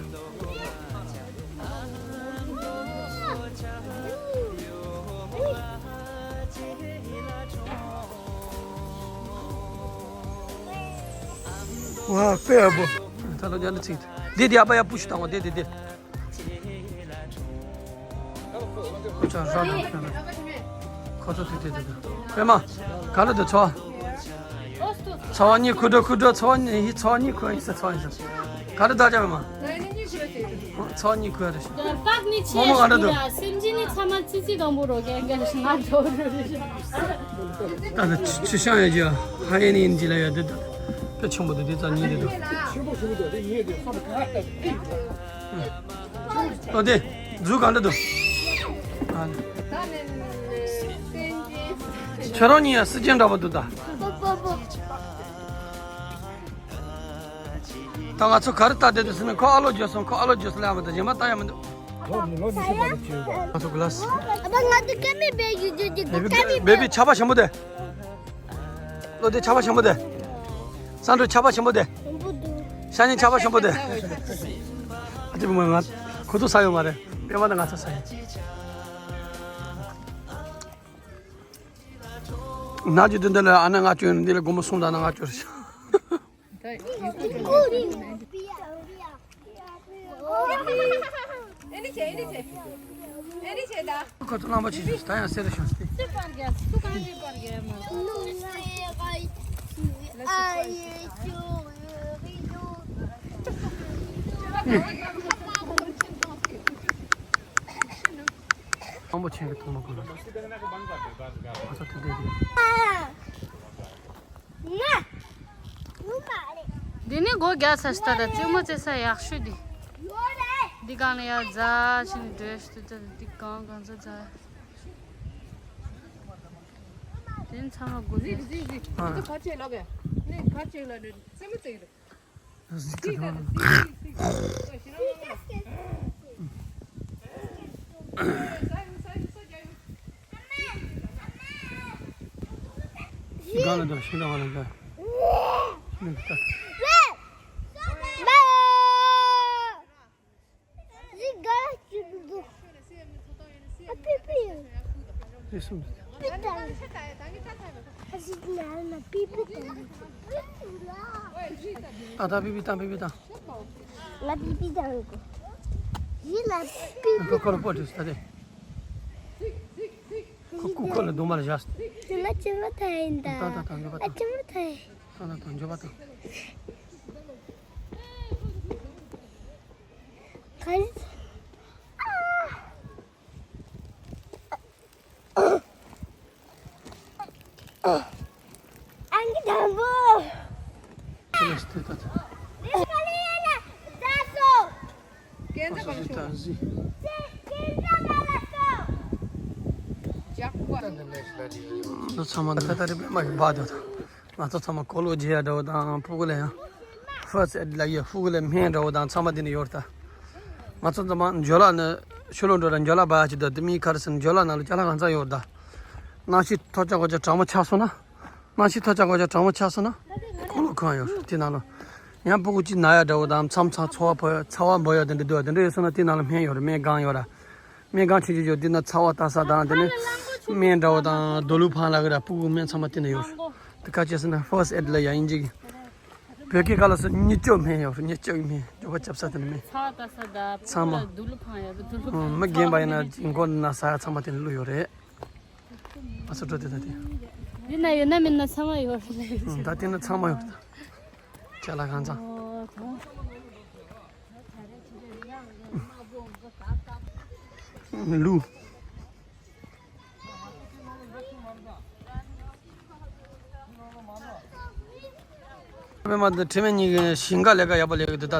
ཝ་དཔེ་ཡག་པོ། ད་ལོ་རྒྱ་ནི་ཚིག་འདི་འདི་ཨ་པ་ཡ་པུ་ཤུ་བཏང་བ་འདི་འདི་འདི། ཁོ་ཚོ་ར་ལ་ཕན་པས། ཁོ་ཚོ་དེ་དེ་དེ་དེ། པད་མ། ག་ལ་འདུག་ཚོ། ཚོ་གཉིས་ཁུ་འགྲོ་ཁུ་འགྲོ་ཚོ་གཉིས་ཚོ་གཉིས་ཁུ་ཡིན་ས་ཚོ་ཡིན་ས། ག་ལ་འདུག་ཅག་པད་མ། ཚོ་གཉིས་ཁུ་རེད། ཀ་ནི་ཆེ་མོ་མོ་ག་ལ་འདུག་སེམས་ཅི་ནི་ཚ་མ་ཙི་ཙི་དང་པོ་རོ་གན་གན་ང་འགྲོ་རུ་རེད། ད་ད་ཆི་ཤང་ཡ་ཇི་ཧ་ཡེ་ནི་ཡིན་ཇི་ལ་ཡ་འདི་ད་དཔེ་ཆེན་པོ་འདུག་འདི་ཙམ་ཉིད་འདི་འདུག་ཆེན་པོ་ཞིག་འདུག་འདི་ཉིད་འདི་བསམ་ག་ལྟ། ཨོ་དེ། འཛུལ་གང་འདྲ་འདུག་ཨ་ནི། ཁྱོད་རང་གཉིས་ཡང་སྲིད་ཅན་འདྲ་པོ་འདུག་ད། ད་ང་ཚོ་ག་རེ་ལྟ་བསྡད་འདུག་ཟེར་ན་ཁོ་ཨ་ལོ་བརྗོད་སོང་ཁོ་ཨ་ལོ་བརྗོད་སོང་ལབ་ཡ་མ་གཏོགས་གཞན་པ་ལྟ་ཡ་མི་འདུག་ང་ཚོ་ག་ལ་སི། ཨ་ཕ་ང་ཚོ་ཀ་མེད་པའི་ཡུལ་ཇོ་ཇོ་ཀ་མེད་པའི། བེ་བི་ཆར་པ་ཞིམ་པོ་དེ། ལོ་དེ་ཆར་པ་ཞིམ་པོ་དེ། སང་ཀྲོ་ཆར་པ་ཞིམ་པོ་དེ། ཞིམ་པོ་འདུག་ཤ་ཉེ་ཆར་པ་ཞིམ་པོ་དེ། ཨ་ཏི་བུ་མོ་ང་ཁོ་ཚོ་ཟ་ཡོད་མ་རེད། པད་མ་དང་ང་ཚོ་ཟ་ཡོད། ན་ཅི་དུ་འདི་ལ་ཨ་ན་ང་ཅོ་འདི་ལ་སྒོར་མོ་གསུམ་དང་ཨ་ན་ང་ཅོ་རེད། ཁོ་ཚོ་རླངས་པ་ཆེ་ཤོས་ད་ཡང་སེ་ར་ཤོས་ཏེ། རླངས་པ་ཆེན་གྱི་ཐོག་མ་ཁོ་ལ། ཁོ་ཚོ་དེ་འདྲ་རེད། འདི་ནི་སྒོ་རྒྱག་ས་ཞིག་ད་ལྟ་རྩེད་མོ་རྩེ་ས་ཡག་ཤོས་འདི། འདི་གང་ལ་ཡར་འཛག་ཕྱིན་འགྲོ་ཞིག་ད་འདི་གང་གང་ཚོ་འཛག་དེ་ནི་ཚང་མ་སྒོ་རྒྱག་ས། ཨ། ཁ་ཆེ་ལགས་ནི་ཁ་ཆེ་ལ་ནི་རྩེད་མོ་རྩེ་གི་འདུག་གཟིགས་ཀྱི་འདུག་ག་ལ་འདུག་ཤིང་རྟ་བ་ལ་འདུག་ཤིང་རྟ། རེད་སོང་། ད་ད་པི་པི་བཏང་པི་པི་བཏང་། ང་པི་པི་བཏང་གོ་ཡི་ལ་པི་པི། ཁོ་ཁོ་ལ་པོ་དུས་ད་དེ། ཁོ་ཁོ་ཁོ་ལ་རྡུང་མ་ལ་བཞག་དེ་ལ་ཅི་མ་ཐ་ཡིན་ད། ད་ད་ད་འགྱོད་པ་ཨ་ཅི་མ་ཐ་ཡིན། ད་ད་ད་འགྱོད་པ་ད། ག་ཡིན། ཨ། ཨང་ཀི་དང་པོ། ཁྱེད་ལ་སྟེར་ད་ད། ཁོ་ཚོ་ཞིག་ད་གཟིགས། ང་ཚོ་ཚང་མ་ད་ད་རེ་པད་མ་ཞིག་འབག་འདུག་ད། ང་ཚོ་ཚང་མ་གོ་ལོ་རྒྱག་ཡ་འདྲ་བོ་དང་ཕྲུ་གུ་ལ་ཡང་ཕར་སི་ཨེཌ་ལབ་ཡ་ཕྲུ་གུ་ལ་སྨན་འདྲ་བོ་དང་ཚང་མ་འདི་ནས་ཡོད་རེད་ད། ང་ཚོ་ཚང་མ་འཇོ་ལ་ནི་ཤུ་ལོ་འགྲོ་ར་འཇོ་ལ་བ་ཅི་ད་དེ་མིའི་ཁར་སི་འཇོ་ལ་ནང་ལ་ཅ་ལག་གང་ཚང་ཡོད་རེད་ད། གནམ་གཤིས་ཐོ་ཅག་གོ་ཅག་གྲང་མོ་ཆགས་སོང་ན། གནམ་གཤིས་ཐོ་ཅག་གོ་ཅག་གྲང་མོ་ཆགས་སོང་ན། ཁོ་ལོ་ཁང་ཡོད་རེད་དེ་ནང་ལོ། ཡང་ཕྲུ་གུ་ཅིག་ན་ཡ་འདྲ་བོ་དང་མཚམས་མཚམས་ཚ་བ་འབོ་ཡ་ཚ་བ་འབོ་ཡ་དེ་འདྲ་འདུག་དེ་འདྲ་ཡོད་སོང་ན་དེ་ནང་ལ་སྨན་ཡོད་རེད་སྨན་སྒང་ཡོད་ར། སྨན་ཁང་ཆུང་ཆུང་ཡོད་འདི་ན་ཚ་བ་ལྟ་ས་དང་དེ་ནས་སྨན་འདྲ་བོ་དང་རྡོ་ལུག་འཕང་ལ་གི་ར་སྤུ་གུ་སྨན་ཚང་མ་དེ་ན་ཡོད། དེ་ཁ་ཅེས་ཟེར་ན་ཕར་སི་ཨེཌ་ལ་ཡ་ཡིན་གཅིག་བོད་སྐད་ཁ་ལ་སོ་གཉིད་སྐྱོབ་སྨན་ཡོད་གཉིད་སྐྱོབ་སྨན་འགྱོད་པ་སྐྱབས་ས་དེ་ནས་སྨན། ཚ་བ་ལྟ་ས་དང་ཚང་མ། སྤུ་གུ་ལ་རྡོ་ལུག་འཕང་ཡ་རྡོ་ལུག་མི་རྒན་པ་ཡིན་ན་མགོ་ན་ས་ཡ་ཚང་མ་དེ་ན་བླུག་ཡོད་རེད། ཨ་སོ་འགྲོ་དེ་ད་དེ། འདི་ན་ཡོད་ན་མིན་ན་ཚང་མ་ཡོད་རེད། ད་དེ་ན་ཚང་མ་ཡོད། ཅ་ལག་གང་ཚང་། ལུ། པད་མ་དང་ཁྲི་སྨན་གཉིས་ཀྱི་ཞིང་ཁ་ལས་ཀ་ཡག་པོ་ལས་ཀྱི་འདུག་ད།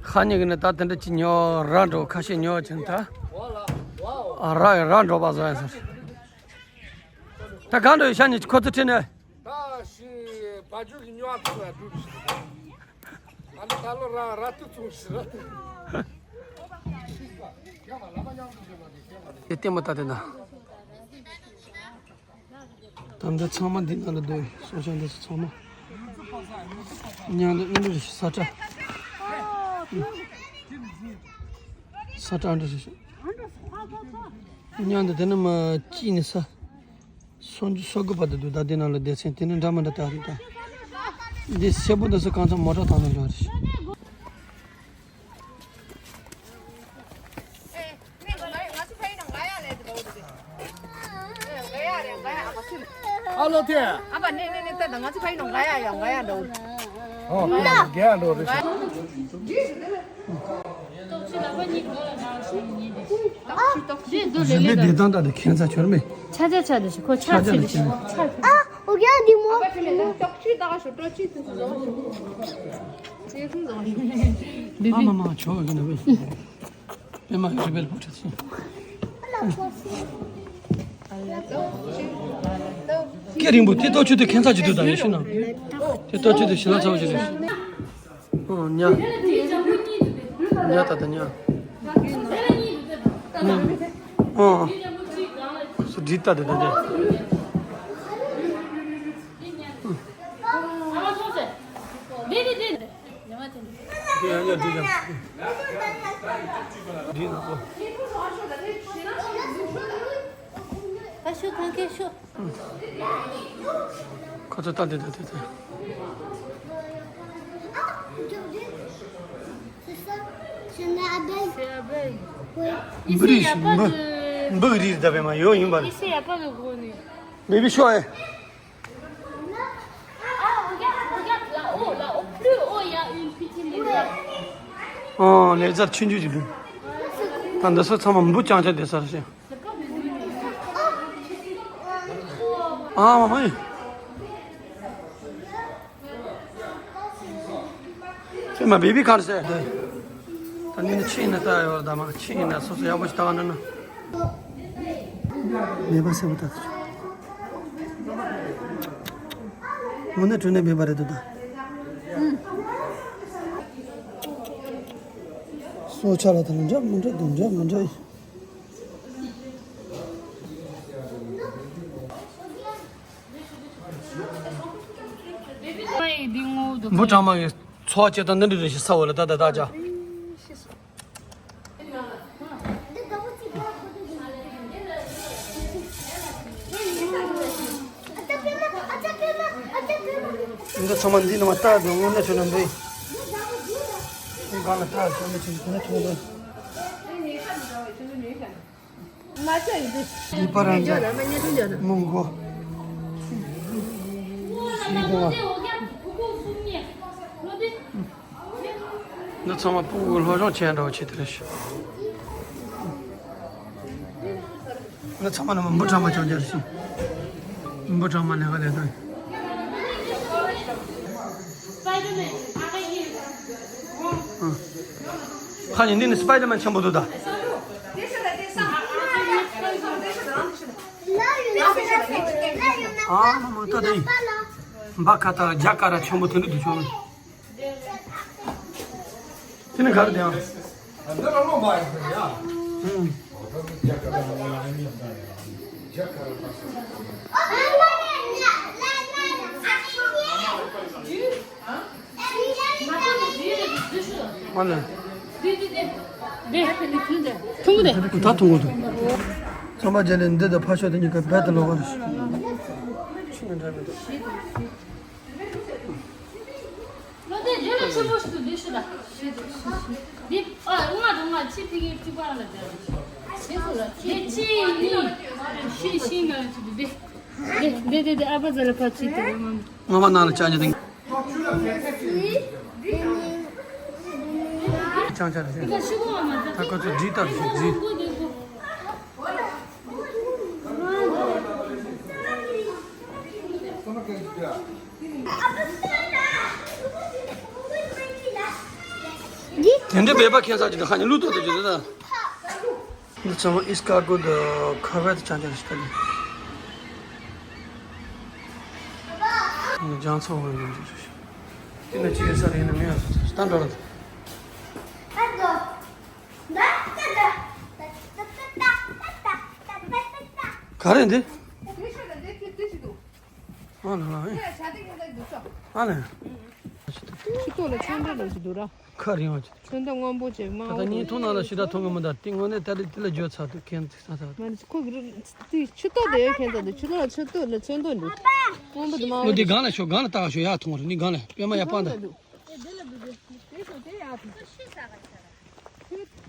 ཁ་ཉིན་གྱི་ནི་ད་དེ་འདྲ་ཅིག་ཉོ་ར་འགྲོ་ཁ་ཤས་ཉོ་ཅིང་ད། ཨ་ར་ར་འགྲོ་པ་བཟོ་ཡ་ཟེར། ད་གང་འགྲོ་ཡོད་ཤ་ཉིན་ཁོ་ཚོ་ཁྲིད་ནས། ད་ཤི་བ་ཇུ་གི་ཉོ་བ་ཚོ་ཡ་འགྲོ་ཤི། ཨ་ནི་ད་ལོ་ར་ར་ཏུ་ཚུང་ཤི་ར་ཏུ། དེ་ལྟད་མོ་ལྟ་དེ་ན། ད་འདི་ཚང་མ་འདི་ནང་ལ་འདུག་སོ་ཤ་འདི་ཚོ་ཚང་མ། མཉམ་དུ་ཨེ་འདྲ་རེད་ཤག་ས་ཁྲ། ས་ཁྲ་ཨེ་འདྲ་རེད་ཤག་མཉམ་དུ་དེ་ནི་མ་ཅི་ནི་ས། སོ་འཇུ་སོ་དགུ་བར་དུ་འདུག་ད་འདི་ནང་ལ་སྡེ་ཚན་དེ་ནི་འདྲ་མི་འདྲ་དག་རེད་ད། འདི་སེར་པོ་འདི་ཚོ་གང་ཚང་མོ་ཊ་ཐང་ནང་འགྲོ་རེད་ཤག་ཨ་ལོ་ཐེ། ཨ་བ་ནེ་ནེ་ནེ་ད་ང་ཚོ་ཕ་ཡིན་ནོ་ང་ཡ་ཡ་ང་ཡ་འདྲ་བོ། ཨོ་ང་རྒན་འགྲོ་རེ་ཞིག་གཞན་པའི་བདེ་ཐང་དག་དེ་ཁྱད་མཚར་ཆོར་མེད། ཆ་ཆ་ཆ་དེ་ཞིག་ཁོ་ཆ་ཆ་ཆེ་དེ་ཞིག་ཁོ་ཆ། ཨ་ཨོ་རྒྱན་འདི་མོ། ཨ་མ་མ་ཆོག་གི་ན་བས། པད་མ་རི་བལ་པོ་ཁྲིད་སོང་། སྐད་རིང་པོ་དེ་ལྟོ་ཆུ་དེ་ཁྱད་མཚར་ཅིག་འདུག་ད་ཡིན་ཤི་ན། དེ་ལྟོ་ཆུ་དེ་ཞི་ལ་ཚ་བོ་ཞིག་རེད། ཨོ་ཉ། ཉ་ད་ད་ཉ། ཨོ། སུ་འདྲི་ད་དེ་ད་དེ། དེ་ཡང་ཡང་འགྲིག་ཡང་། འགྲིག་ན་ཨོ། ཨ་ཤུ་གང་གེ་ཤུ། ཁོ་ཚོ་ལྟ་དེ་ལྟ་དེ་ལྟ། C'est ça, c'est une abeille. C'est abeille. Oui. Ici, il y a pas de. Mbug ri da be ma yo yin ba. Ici, il y a pas de grenouille. Baby show eh. Ah, regarde, regarde là-haut, là-haut, plus haut, il y a une petite lézard. ཨོ་ལེ་ཛར་ཆུང་ཆུང་ཅིག་འདུག་ད་འདི་ཚོ་ཚང་མ་འབུ་རྐྱང་རྐྱང་བསྡད་ས་རེད་ཤག་ཨ་མ་མ་ཡིན། ཁྱེད་མ་བེ་བི་གར་ཟེར། ད་ནི་ནི་ཆེ་ཡིན་ན་ལྟ་ཡོད་ད་མ་ཆེ་ཡིན་ན་སོ་སོ་ཡག་པོ་ཞིག་ལྟ་བ་ན་ན། མེད་པ་སེ་བ་ད། དངོས་གནས་དྲང་གནས་མེད་པ་རེད་འདུག་ད། སོ་ཆ་ལ་ད་ལ་འདྲ་མི་འདྲ་འདུག་འདྲ་མི་འདྲ་ཡིན། འབུ་གྲང་མ་གི་ཚོགས་བཅད་དང་འདི་འདྲ་རེ་ཞིག་ས་འོ་ལ་ད་ད་ད་ཅག་འདི་ཚང་མ་འདི་ནང་ལྟ་དུས་དངོས་གནས་ཆོས་ལ་འདི། འདི་གང་ལ་ལྟ་ཆོས་ལ་ཆོས་ལ་ཆོས་ལ། འདི་པ་རང་ཅག་མོང་གོ། ཤི་གོ་བ། འདི་ཚང་མ་སྤུ་གུ་སློབ་སྦྱོང་བྱས་འདྲ་བོ་བྱེད་དེ་རེད་ཤག་འདི་ཚང་མ་ནི་འབུ་གྲང་མ་ཅོག་རྒྱག་ཤིང་། འབུ་གྲང་མ་ལས་ཀ་ལས་དོན། ཧ་ནི་འདི་ནི་སི་པའི་ཌར་མན་ཆེན་པོ་འདུག་ད། ཨ་མ་མ་ད་དེ་འབའ་ཁ་ད་རྒྱ་གར་ཆེན་པོ་དེ་འདྲ་འདུག་བྱུང་། དེ་ནི་ག་རེ་དེ་ཡང་། མ་ལེ། ཐུང་གི་རེད། ད་ཐུང་གི་འདུག་ཚང་མ་རྗེས་ལས་འདི་དང་ཕ་ཤོད་དེ་གཉིས་ཀ་རྦད་དེ་ལོག་པ་རེད། ཆུ་མི་འདྲ་མི་འདུག་ལོ་དེ་ཇོ་ལ་ཆེན་པོ་ཞིག་ཏུ་འདི་ཤི་ལ། འདི་ཨ་ང་དང་ང་ཕྱི་ཕི་གི་ཕྱི་པ་ལ་འདི་ཕྱི་ཕྱི་ང་ལ་ཆུ་འདི་འདི་འདི་འདི་ཨ་ཕ་ཛ་ལ་ཕ་ཆི་ཏུ་ང་མ་ནང་ལ་ཅག་ཉེ་དང་། ཅང་ཅང་རེད། ད་ཁོ་ཚོ་བྲིས་ལྟར་ཞིག་བྲིས། དེ་འདྲའི་སྦལ་པ་ཁྱེར་ས་ཅིག་ད་ཁ་ཉིན་ལུག་ཏོག་ཏོ་ཅིག་རེད་ད། འདི་ཚང་མ་ཨིས་ཀར་གོ་དང་ཁ་བའི་དང་ཅང་ཅང་ཞིག་ད་ནི། ལྗང་ཚ་བོ་ཡོད་ཅིག་ཞིག་དེ་ནས་ཅི་ཡོད་ས་རེད་ན་མི་ཡོད་ས་ད་འགྲོ་ལ། ག་རེ་འདི། ཨ་ལ་ལ་ཨེ། ཨ་ལ། ཕྱི་ཐོག་ལ་ཆང་འདྲ་ལོ་ཞིག་འདུག་ར། ཁ་རིང་བ་ཅིག་ཚོན་མདོག་སྔོན་པོ་ཅིག་དམར་ད་པོ་ངའི་ཐུགས་ནང་ལ་ཞེ་དྲག་མཐོང་གི་མི་འདུག་དེ་དངོས་གནས་ད་རེས་དེ་ལ་བརྗོད་ཚར་འདུག་ཁྱེད་ཚོ་ཚ་ཚ། མ་ནི་ཁོ་གི་རུ་དེ་ཆུ་ཏོག་དེ་ཡོད་མཁན་ད་འདུག་ཆུ་ཏོག་ལ་ཆུ་ཏོག་ལ་ཚོན་མདོག་འདུག་སྔོན་པོ་དུ་མ་ལོ་འདི་སྒང་ལ་ཤོག་སྒང་ལ་ལྟ་ཤོག་ཡག་མཐོང་རེད་ནི་སྒང་ལ་པད་མ་ཡག་པ་འདུག་དེ་ལ་འདུག་དེ་ཤོག་དེ་ཡག་འདུག་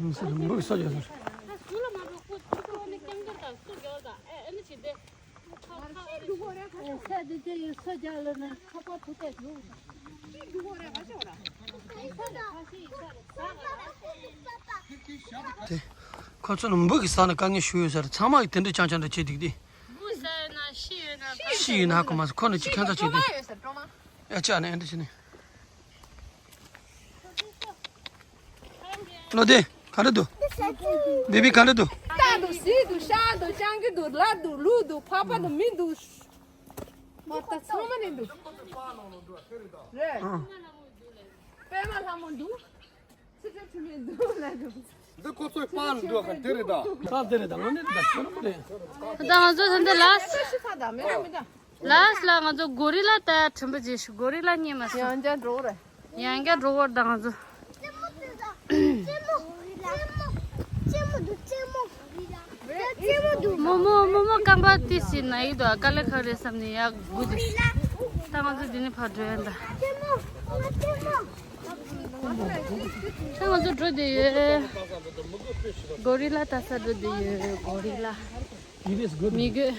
ཨ་སུ་ལ་འབུ་གི་ས་རྒྱག་ས་རེད། ད་སུ་ལ་མ་འགྲོ་ཁོ་ཆུ་ཏོག་ནི་སྐྱང་སྐྱོར་དང་སུ་རྒྱག་དང་ཨེ་ཨེ་ནི་བྱེད་དེ། ས་དེ་ཚོ་ཡི་སོ་རྒྱག་ལ་ན་ཁ་པར་བུ་ཏེ་འདུག་དེ་ཁོ་ཚོ་ལ་འབུ་གི་ཟ་ན་དཀའ་ངལ་ཞུ་ཡོད་ཟེར་ཚང་མ་གི་དེ་འདྲ་རྐྱང་རྐྱང་འདྲ་བྱེད་འདུག་སྟེ། འབུ་ཟ་ཡོད་ན་ཤི་ཡོད་ན་ཤི་ཡོད་ན་ཧ་གོ་མ་སོང་ཁོ་ནི་ཅི་ཁྱད་མཚར་བྱེད་དེ། ཨ་ཅག་ནི་ཨེ་འདྲ་བྱེད་ནི། བློ་བདེ་ག་འདྲ་འདུག་བེ་བི་ག་འདྲ་འདུག་རྟ་འདུག་གཟིག་འདུག་ཤ་འདུག་སྤྱང་ཀི་འདུག་ལ་འདུག་ལུག་འདུག་ཕག་པ་འདུག་མི་འདུག་མ་ད་ཚང་མ་ནི་འདུག་རེད། ཨང་། པད་མ་ལྷ་མོ་འདུག་ཚེ་ཚེ་ཁྲིམས་མེད་འདུག་ལ་འདུག་འདི་ཁོ་ཚོའི་པང་འདུག་ག་དེ་རེད་ད། ས་དེ་རེད་ད་ང་ནི་ད་ཁྱོད་རང་རེད། ད་ང་ཚོ་ད་འདི་ལ། ཤི་ས་ད་མེད་ད་མེད་ད། ལ་སི་ལ་ང་ཚོ་གོ་རི་ལ་ལྟ་ཡ་དྲན་པ་བརྗེད་ཤག་གོ་རི་ལ་རྙེད་མ་སོང་། ཡང་བསྐྱར་འགྲོ་གི་རེད། ཡང་བསྐྱར་འགྲོ་གི་རེད་ད་ང་ཚོ། རྩེད་མོ། རྩེད་མོ་འདུག་རྩེད་མོ། རྩེད་མོ་འདུག་རྨོ་མོ་རྨོ་མོ་རྐང་པ་ཏི་སི་ན་ཡི་དོ་དཀའ་ལས་ཁག་རེད་བསམ་ནས་ཡག་དགུ་ཅིག་ད་ང་ཚོ་འདི་ནས་ཕར་འགྲོ་ཡ་ད། རྩེད་མོ། རྩེད་མོ། ད་ང་ཚོ་འགྲོ་བསྡད་ཡོད། གོ་རི་ལ་ལྟ་ས་འགྲོ་བསྡད་ཡོད་གོ་རི་ལ། མི་དགོས། མི་དགོས་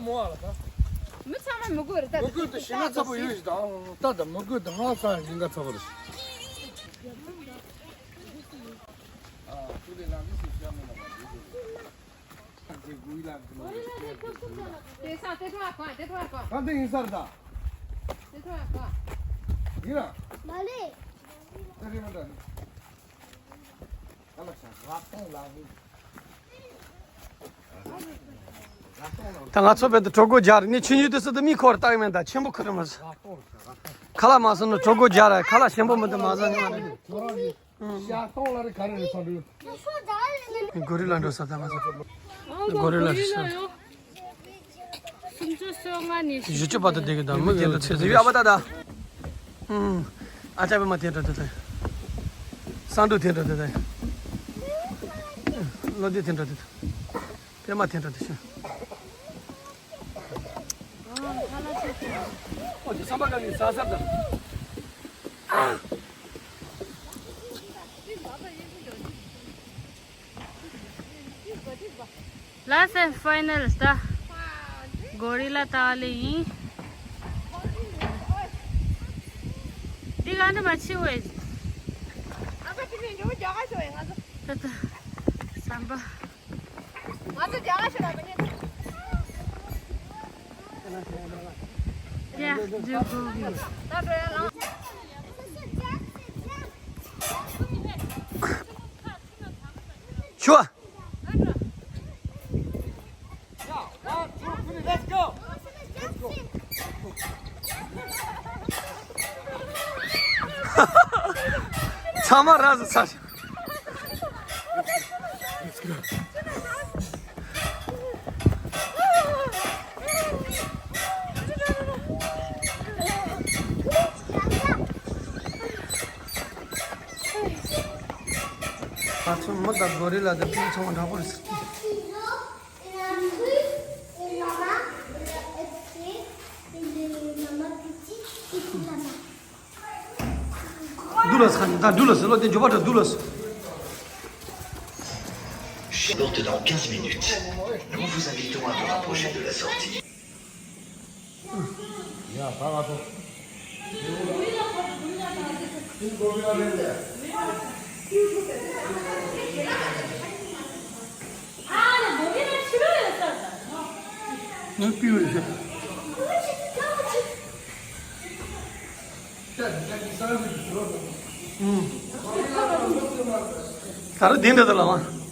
མོ་ཨ་ལ་ད། མི་ཚང་མ་མི་དགོས་རེད་ད། མི་དགོས་དེ་ཞིང་ཁ་ཚ་པོ་ཡོད་ཞིག་དང་ད་ད་མི་དགོས་དེ་ང་ཚང་ཞིང་ཁ་ཚ་པོ་རེད། དེ་ས་དེ་ཐོག་ག་དེ་ཐོག་ག་ག་དེ་ཡིན་སར་ད། དེ་ཐོག་ག་ཡིན་ར། མ་ལེ། དེ་རེད་མ་ད་ནི། ག་ལ་ཤ་ར་སྟོང་ལ་ཧི། ད་ང་ཚོ་བེད་དུ་གྲོད་ཁོག་རྒྱག་རེད་ནི་ཆུ་ཡུར་དུ་སུ་དུ་མི་ཁོར་བཏགས་མེད་ད་ཆེན་པོ་ཁུར་མ་ཟ། ཁ་ལག་མ་ཟ་ན་གྲོད་ཁོག་རྒྱག་ར་ཁ་ལག་ཞིམ་པོ་མི་འདུག་མ་ཟ་ནི་མ་རེད། ཤ་སྟོང་ལ་རེ་ག་རེ་རེད་ས་འགྲོ། གོ་རི་ལ་འགྲོ་ས་ད་ང་ཚོ། གོ་རི་ལ་རེད་ས། སུམ་ཅུ་སོ་ལྔ་ནས་བཞི་བཅུ་བར་དུ་བསྡད་ཀྱི་འདུག་མི་གི་ཚེ་ཚེ་ཡ་བ་ད་ད། ཨུམ། ཨ་ཅག་པད་མ་དེ་འགྲོ་དེ་ད། སང་འགྲོ་དེ་འགྲོ་དེ་ད། བློ་བདེ་དེ་འགྲོ་དེ་ད། པད་མ་དེ་འགྲོ་དེ་ཤོད། ཨོ་དེ་བསམ་པ་ག་ནས་ཟ་ཟ་ད། Last and final ད། གོ་རི་ལ་ལྟ་བ་ལེ་ཡིན། འདི་ག་འདི་མ་ཕྱི་བས། ད་ད། ཟམ་པ། Yeah, do go. ཆུ། ཚང་མ་ར་ཟི་ཚར། ང་ཚོ་མི་དང་གོ་རི་ལ་དང་ཕུང་ཚང་མ་འདྲ་པོ་རེད་ཟེར་གི། Doulos, da Doulos, lo de Jobata Doulos. Porte dans quinze minutes. Nous vous invitons à vous rapprocher de la sortie. ད་རུང་འདི་འདྲ་ད་ལ་བ།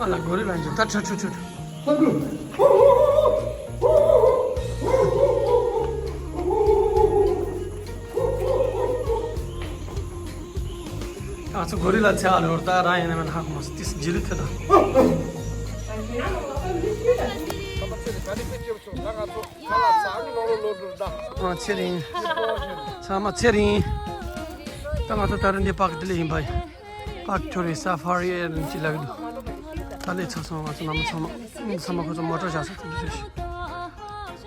ཨ་ལ་གོ་རི་ལ་འཇུག་ད་ཁྲ་ཁྲ་ཁྲ། ང་ཚོ་གོ་རི་ལ་ཚེ་ཨ་ལོར་ད་རང་ཡིན་ན་མིན་ཧ་གོ་མ་སོང་། ཏིས་ཇི་ལི་ཐེ་ད། ཨ་ཚེ་རིང་། ཚང་མ་ཚེ་རིང་། ད་ང་ཚོ་ད་རིང་འདི་པག་དི་ལི་ཡིན་པ་ཡིན། པག་ཐུར་རི་ས་ཕ་རི་ཨེ་རིན་ཅི་ལག་འདུག་ད་ལས་ཚར་སོང་། ང་ཚོ་ནང་མི་ཚང་མ་ཚང་མ་ཁོ་ཚོ་མོ་ཊ་བཞག་ས་དེ་འདྲ་རེད།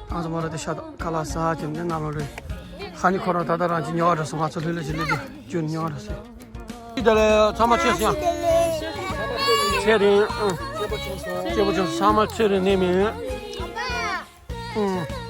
ང་ཚོ་མོ་ཊ་དེ་ཤ་ད་ཁ་ལག་ཟ་གྱིན་འདི་ནང་ལོགས་རེད། ཧ་ནི་ཁོ་རང་ད་ལྟ་རང་གི་ཉོ་བ་འགྲོ་སོང་། ང་ཚོ་ལྷོད་ལྷོད་ཅིག་སླེབས་དུས་རྒྱུ་ཉོ་བ་འགྲོ་སོང་། ད་ལས་ཚང་མ་ཆེ་སོང་། ཚེ་རིང་། སྐྱེས་པོ་ཆུང་སོང་། ཚང་མ་ཚེ་རིང་ནས་མིན། ཨུམ།